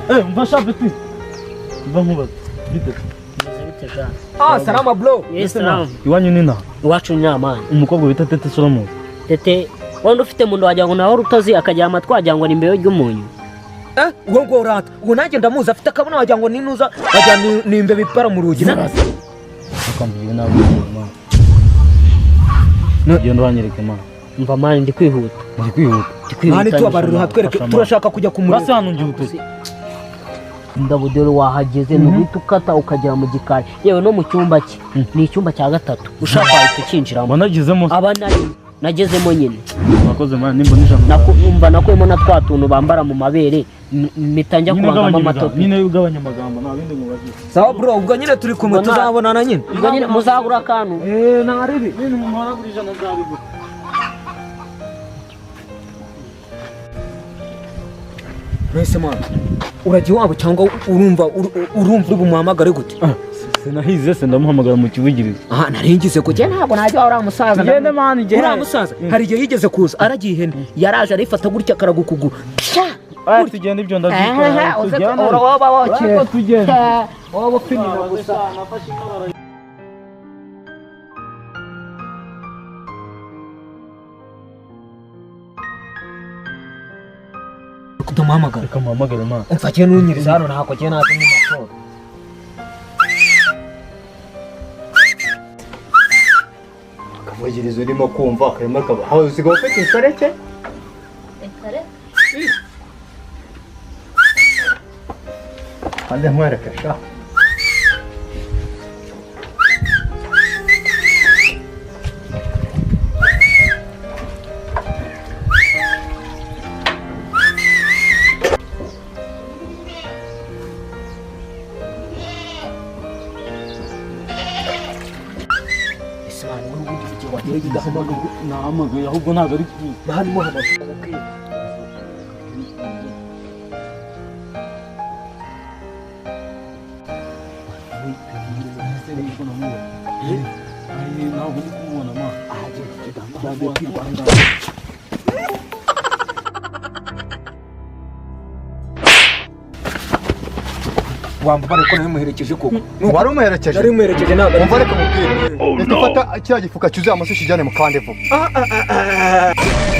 Umva sha petit, mva nkubaze, bite? Bimeze bite Jean? Ah, salama bro. Yes, salam. Iwanyu ni naha? Iwacu ni amani. Umukobwa bita Tete Solomon? Tete wenda ufite mu nda wagira ngo nawe urutozi, akagira amatwi wagira ngo ni imbeho ry'umunyu. Eh, uwo ngo urata. Uwo nanjye ndamuzi, afite akabona wagira ngo ni nuza, wagira ni imbeba ipara mu rugi. Akambwiye nabi mama. Genda uranyereke mama. Mva man, ndi kwihuta. Ndi kwihuta. Ndi kwihuta. Mani, tubabarira, hatwereke. Fasha, Turashaka kujya kumureba. Basi hano ngiye utuze. Indabo dore wahageze, ni uguhita ukata ukagera mu gikari, yewe no mu cyumba cye ni icyumba cya gatatu, ushaka wahita ukinjiramo. Wanagezemo? Aba nari nagezemo nyine. Mwakoze man, nimbona ijana. Numva nakuyemo na twa tuntu bambara mu mabere, mpita njya Nyine kubangamo ugabanya amatopi. ibigambo, nyine ugabanya amagambo, nta bindi mubaze. Sawa bro, ubwo nyine turi kumwe, tuzabonana nyine. Ubwo nyine muzagura akantu. Eh, naribi. Nyine umuntu waragura ijana nzabigura. Mwese man, urajya iwabo cyangwa urumva urumva uri bumuhamagare gute? Sinahize se, ndamuhamagara mu kivugirizo. Aha naringize ko ntabwo najya uriya musaza. Tugende man, igende. Uriya musaza hari igihe yigeze kuza aragiye ihene, yaraje arifata gutya akaraga ukuguru. Pya! Aya, tugende, ibyo ndabyikora. Tugende. Waba wakira. Ariko tugende. Waba upimira gusa. Kutamuhamagara. Reka muhamagare man. Umva, jye nunyiriza hano, ntabwo jye naje mu matora. Akavugirizo urimo kumva akarimo akaba aho usigaye ufite inshoreke. Kandi nkwereke sha. Ese mwana, wowe ubundi igihe wagereye udahamagara? Nahamagaye, ahubwo ntabwo ari kuza. Mani, muhamagara umubwire. Ntabwo ndi kumubona man. Yambaye kwirwanda. Wambabare ko nari muherekeje koko. Wari umuherekeje? Nari muherekeje, ntabwo ari Umva, reka mubwire, reka ufata kiriya gifuka cyuzuye amaso kijyane mu kandi vuba. Ah, ah, ah, ah.